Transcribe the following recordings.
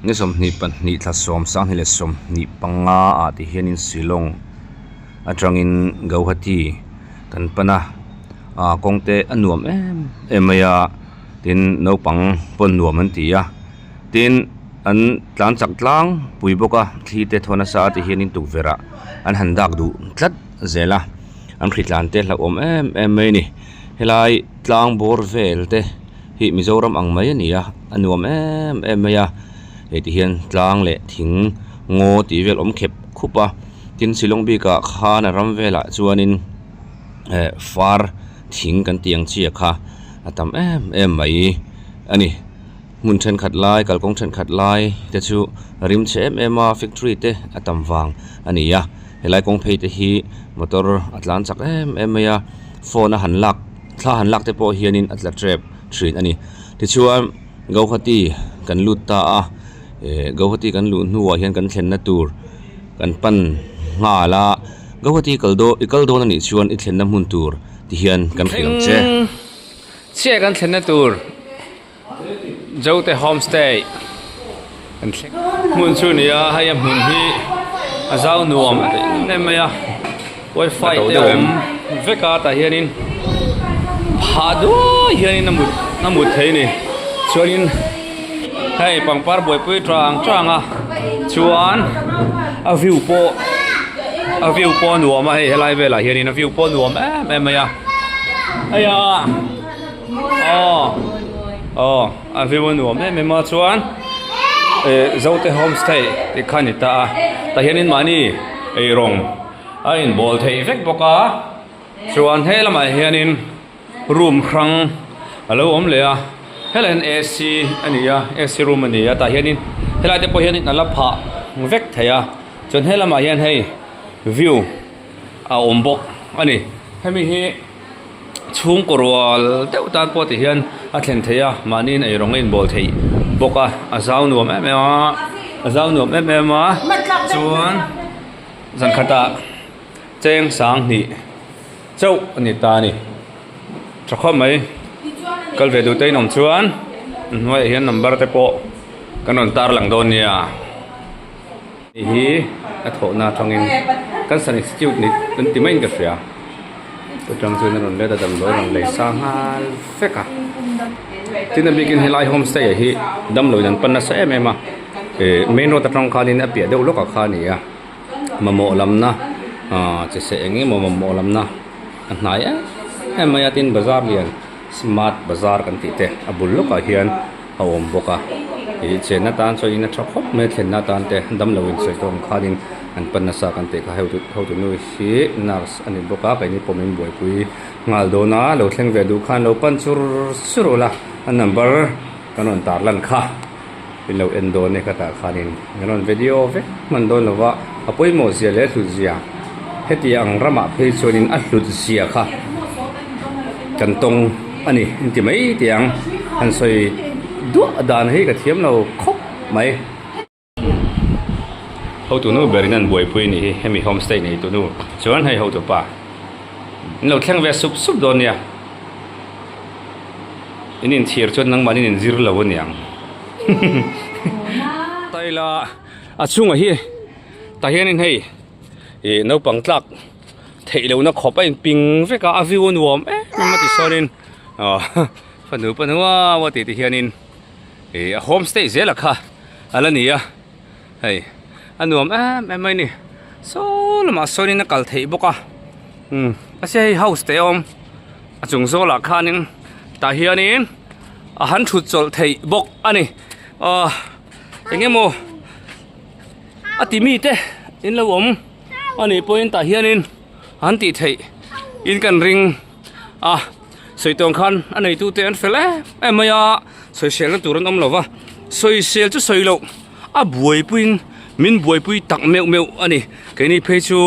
Ni 22 thla sawm sanghnih leh 25 ah ti hianin Shillong atangin Guwahati kan pan a ah kawng te a nuam em em mai a tin naupang pawn nuam an ti a tin an tlan chak tlang pui bawk a thli te thaw nasa a ti hianin tukverh ah an han dak duh tlat zel a an hritlan te hlauhawm em em mai a ni helai tlang bawr vel te. Hi Mizoram ang mai a ni a, a nuam em em mai a, hei ti hian tlang leh thing ngaw tih vel awm khep khup a, tin Shillong bikah khan a ram velah chuanin eh far thing kan tih ang chiah kha a tam em em mai a ni. Hmun thenkhat lai kalkawng thenkhat lai te chu rim chhe em em a factory te a tam vang a ni a, helai kawng phei te hi motor a tlan chak em em mai a, phone a han lak. Thla han lak te pawh hianin a tla tep thin a ni. Tichuan Gauhati kan lut ta a, eh Gauhati kan luh hnuah hian kan thlenna tur kan pan nghal a, Gauhati kal dawn i kal dawn a nih chuan i thlenna hmun tur ti hian kan hrilh ang che. Chiah kan thlenna tur Zote homestay kan thleng hmun chu a ni a, hei a hmun hi a zau nuam em em mai a wifi te a awm vek a tah hianin phah duai hianin a mut a mut thei a ni chuanin hei pangpar buaipui tang tang a chuan a view pawh a view pawh a nuam a hei helai velah hianin a view pawh a nuam em em mai a hei a. Aw aw a view a nuam em em a chuan eh zote homestay tih kha a ni ta a tah hianin mahni eirawng a inbawl theih vek bawk a chuan he lamah hianin room hrang a lo awm leh a helaiah hian A C a ni a A C room a ni a tah hianin helai te pawh hianin a la phah vek thei a chuan he lamah hian hei view a awm bawk a ni hemi hi. Chhungkaw rual deuh tan pawh ti hian a thlen theih a, mahniin eirawng a inbawl theih bawk a, a zau nuam em em a, a zau nuam em em a, chuan zan khatah cheng sanghnih chauh a ni ta a ni. Tha khawp mai, kal ve duh te in awm chuan hnuaiah hian number te pawh kan rawn tarlang dawn nia. Hei hi a thawhna atangin Cancer Institute ni an ti maiin ka hria chutang chuan a rawn let a damdawi a rawn lei sa nghal vek a tin a bikin helai homestay ah hi damlo in an pan nasa em em a ih main road atang khanin a piah deuh lawkah kha a ni a mamawh lamna ah chi se eng emaw mamawh lamna a hnai em em mai a tin bazar lian smart bazar kan tih te a bul lawkah hian. A awm bawk a ih chenna tan chuan in a tha khawp mai a thlenna atan te damlo in sawi tawng khanin an pan nasa kan tih kha hotu nu hi nurse a ni bawk a keini pawh min buaipui nghal dawn a lo thleng ve duh khan lo pan chur chur ula a number kan rawn tar lan kha in lo en dawn e ka tah khanin kan rawn video vek hman dawn lo va a pawimawh zia leh a hlut zia heti ang ramah phei chuanin a hlut zia kha kan tawng a ni inti mai tih ang han sawi duah dan hi ka thiam lo khawp mai. Hotu nu berin an buaipui a nih hi hemi homestay neitu nu chuan hei hotu pa in lo thleng ve sup sup dawn nia in inchhir chuan nangmahni in inzir lo a niang taila a chhungah hi tah hianin hei ih naupang tlak. Theih lohna khawp a inping vek a, a view a nuam em em a tichuanin aw fanu pa nuau a tih te hianin ih a homestay zel a kha a la ni a hei a nuam em em mai a ni saw lamah sawnin a kal theih bawk a umm mahse hei house te a awm a chung zawlah khanin tah hianin a han thut chawlh theih bawk a ni aw eng emaw a ti mite in lo awm. Ani pawhin tah hianin an tih theih in kan ring a sawi tawng khan a neitu te an fel em em mai a sawisel na tur an awm lo va sawisel chu sawi loh a buaipuiin min buaipui tak meuh meuh a ni keini phei chu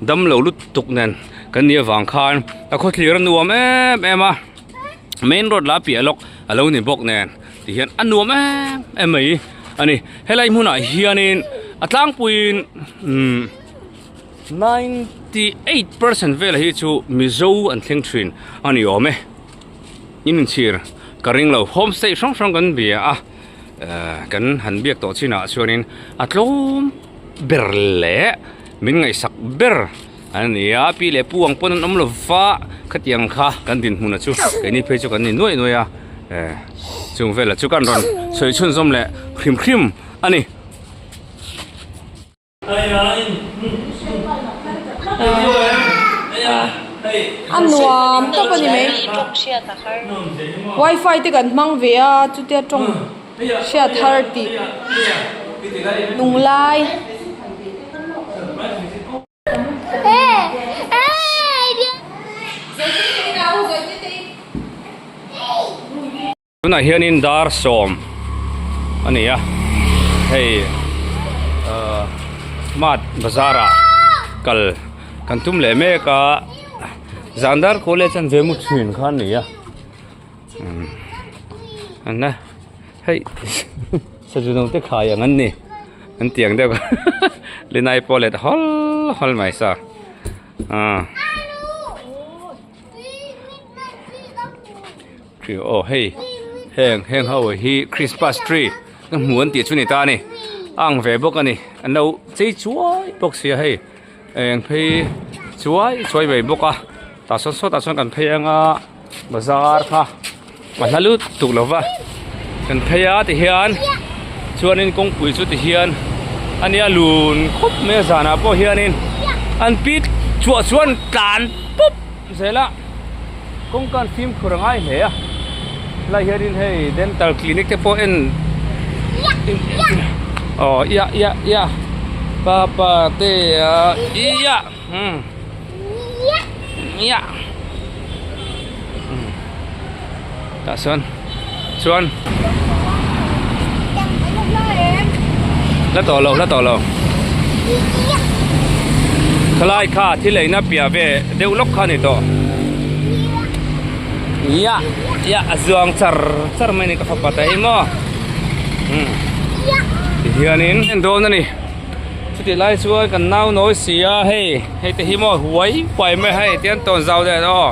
damlo lutuk nen kan nih avang khan a khawthlir a nuam em em a main road lah piah lawk a lo ni bawk nen tihian a nuam em em mai a ni helai hmunah hianin a tlangpuiin umm 98 percent velah hi chu mizo an thleng thin a ni awm e in inchhir ka ring lo homestay hrang hrang kan bia a. Kan han biak tawh chinah chuanin a tlawm ber leh min ngaihsak ber a ni a, pi leh pu ang pawn an awm lo va, khatiang kha kan dinhmunah chu keini phei chu kan ni nuaih nuaih a, chung velah chu kan rawn sawi chhunzawm leh hrim hrim a ni. A nuam tawp a ni mai wifi te kan hmang ve a chutia tawng hriat har tih nung lai. Tunah hianin dar sawm a ni a, hei ahh smart bazar ah kal kan tum leh mek a, zan dar khaw leh chuan ve mu thin kha a ni a, umm an hei sazu naute khai ang an ni an ti ang deuh kha linai pawh let hawl hawl mai sa ah. Tree aw hei heng heng ho hi christmas tree ka hmu an tih chu ni ta a ni a ang ve bawk a ni an lo chei chuai bawk sia hei eng phei chuai chuai mai bawk a tah sawn sawtah sawn kan phei anga bazar kha a hla lut tuk lo va kan phei a ti hian chuanin kawngpui chu ti hian a nia lun khawp mai a zanah pawh hianin an pit chhuah chuan tlan pawp zel a. Kawngka an fimkhur a ngai hle a helai hianin hei dental clinic te pawh en aw ia ia ia papa te a ia umm ia tah sawn chuan la tawh lo la tawh lo khalai kha thil eina piah ve deuh lawk kha a ni tawh ia ia a zuang char char mai a ni ka fapa ta hi maw umm tihianin en dawn a ni chutih lai chuan kan nau nawi si a hei hei te hi maw huai huai mai a hei tian tawn zau deuh aw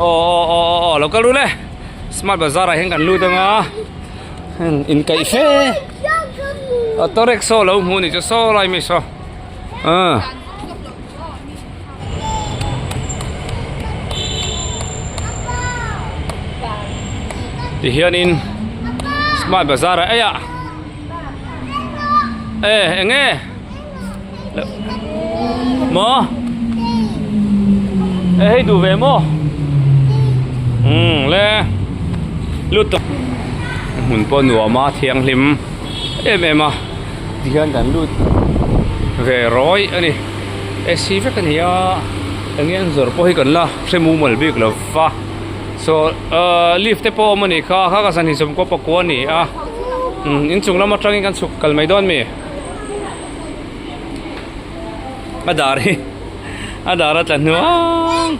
aw aw aw aw lo kal ru le. Smart bazar ah hian kan lut anga heng inkaih fe auto rickshaw lo hmuh ni chu saw lai mi saw ah ti hianin smart bazar ah eiah e eng nge Maw? E hei duh ve maw? Umm le lut tawh hmun pawh nuam a thianghlim em em a tihian kan lut ve rawi a ni AC vek a ni a eng nge an zawrh pawh hi kan la hre mumal bik lo va saw ahh lift te pawh a awm a nih kha kha ka zan hi sawmkua pakua a ni a umm inchung lam atangin kan chhuk kal mai dawn mi. A dar hi a dar a tla hnuang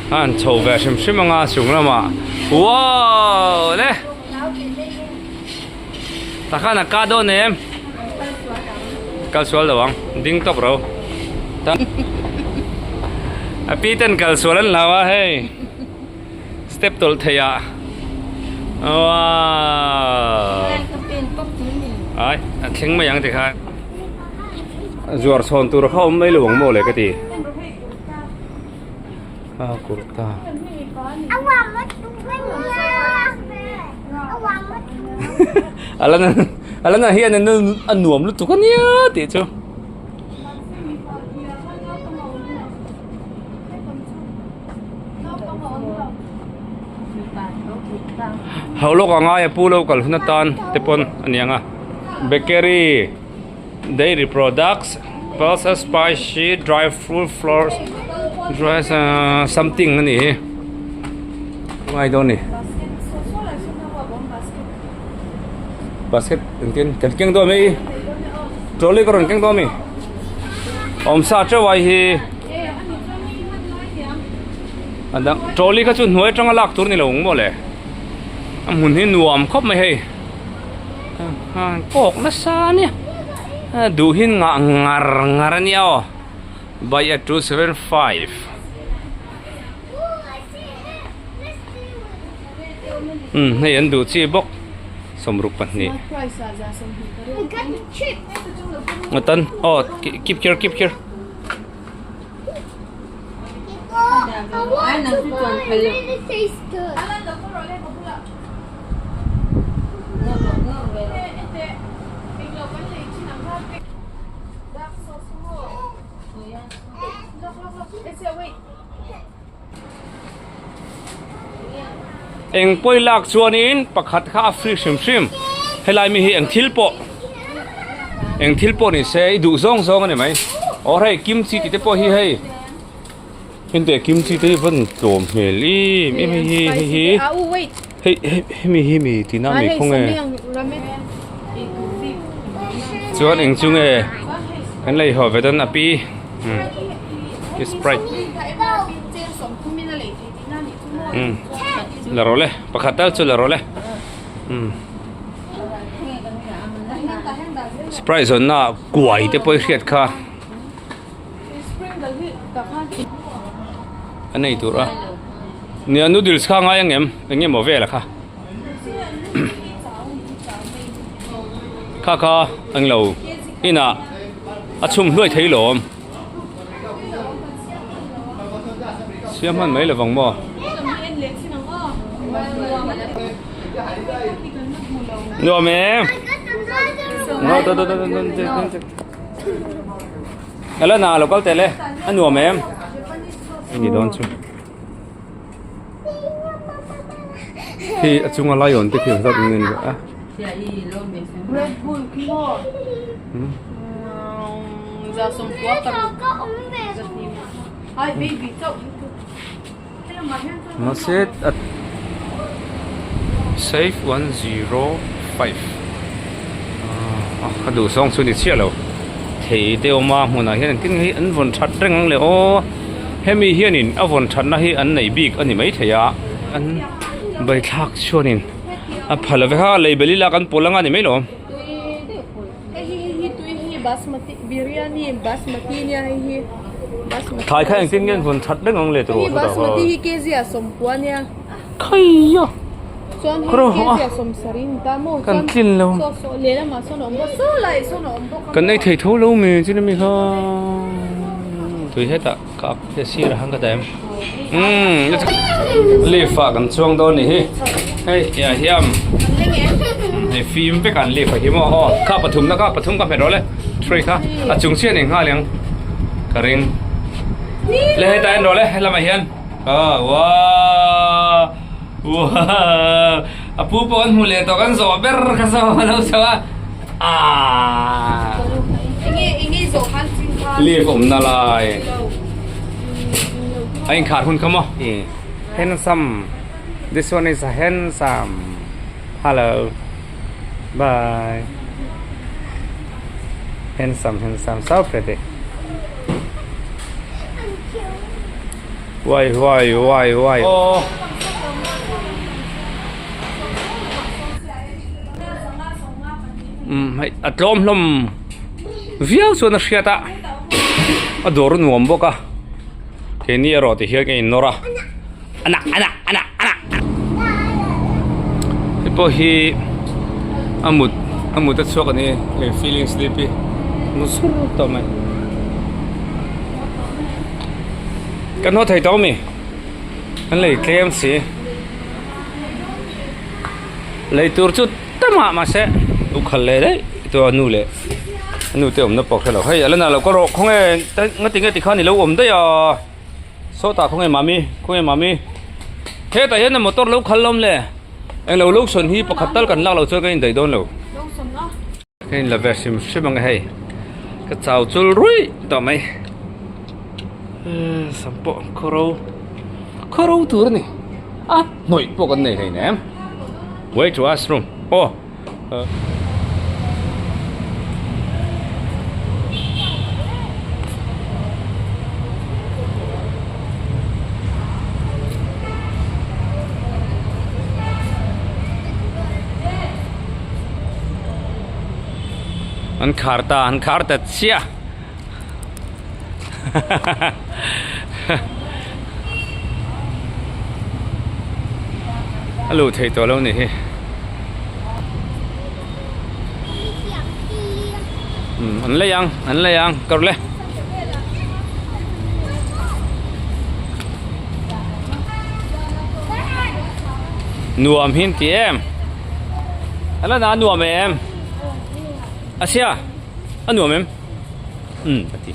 a han chho ve hrim hrim anga chung lamah wow le tah khan a ka dawn em kal sual lo ang ding tawp ro a pi ten kal sual an hlau a hei. Step tawlh theih ah wow ai a thleng mai ang tikhan zuar chhawn tur kha awm mai lo ang maw le ka ti a kurta alana alana hian a nuam lutuk ania tih chu. Hauh lawk a ngai a pu lo kal hun atan te pawn a ni ang a bakery dairy products pulses spicy dry fruit flours dry ahh something a ni hi ngai dawn a ni basket engtin kan keng dawn mai trolley ka rawn keng dawn a mi awmsa teuh ai hi. A dang trolley kha chu hnuai atanga lak tur ni lo ang maw le a hmun hi nuam khawp mai hei kawk nasa ania duh hi ngah ngar ngar ania aw by a 275 umm hei an duh chi bawk. 60 Ngatan oh keep here keep here. Eng pawi lak chuanin pakhat kha a free hrim hrim helai mi hi eng thil pawh eng thil pawh ni se i duh zawng zawng a ni mai aw hei kimchi tih te pawh hi hei hengte kimchi te hi van tlawm hmel em em hei hi hei hi hei hei hemi hi mi tihna a mi khaw nge chuan eng chu nge kan lei haw ve dawn a pi. Sprite la rawh le pakhat tal chu la rawh le Sprite zawnna ah kuai te pawh i hriat kha a nei tur a nia noodles kha a ngai ang em eng nge maw vel a kha kha kha englo inah. A chhum hluai thei lawm. Siam hman mai lovang maw? Nuam em? No, do, do, do, do, do, do. Ala na lo kal teh le. A nuam em? Ni dawn chu. Khi a chunga lion te khi ang zat in nge ni a. Red Bull khi maw? Mahse a save 105 ah ka duh zawng chu ni chiah lo thei te awm a hmunah hian engtin nge hi an vawn that reng ang le aw. Hemi hianin a vawn thatna hi an nei bik a ni maithei a, an baithlak chuanin a pha lo vek a, lei bel ila kan pawl anga ni mai lo. Thlai kha engtin nge an vawn that reng ang le tiraw Khaia Kan tlin lo Kan ei thei tho lo mi chu mi kha tui hetah ka ak te sir ah khan ka daih umm leaf ah kan chuang dawn ni hi hei ah hian hei fim vek an leaf ah hi maw aw kha pathum na kha pathum ka hmet rawh le tray kha a chung chiah a ni nghal ang ka ring le hetah en rawh le helamah hian. Aw wow wow a pu pawh an hmu leh tawh kan zawh ber kha saw a lo chho a aaa leaf awmna lai a inkhar hun kha maw handsome this one is a handsome hello bye handsome handsome so pretty. Uai uai uai uai aw. Umm hei a tlawm hlawm viau chuan a hriat a a dawr nuam bawk a keini erawh ti hian ka innawr a ana ana ana ana hei pawh hi a mut a mut a chhuak a ni hei feeling sleepy mu sur tawh mai. Kan haw thei tawh ami? Kan lei tlem si. Lei tur chu tamah mahse ukhal leh daih tu a nu leh a nu te awmna pawh hrelo. Hei a la na lo ka rawh khawnge ngati nge tikhan i lo awm daih a. Sawtah khawnge mami khawnge mami hetah hian motor lo khal lawm le. Englo lotion hi pakhat tal kan lak loh chuan kan indaih dawn lo. Ka in la ve hrim hrim ang e hei ka chau chul ruih tawh mai sam pawh khaw ro khaw ro tur a ni a hnawih pawh kan nei hleinem way to washroom aw. An khar ta an khar ta chiah a luh theih tawh lo ni hi. Umm an lei ang an lei ang ka rawh le. Nuam hi an ti em a la na nuam em a sia a nuam em umm a ti.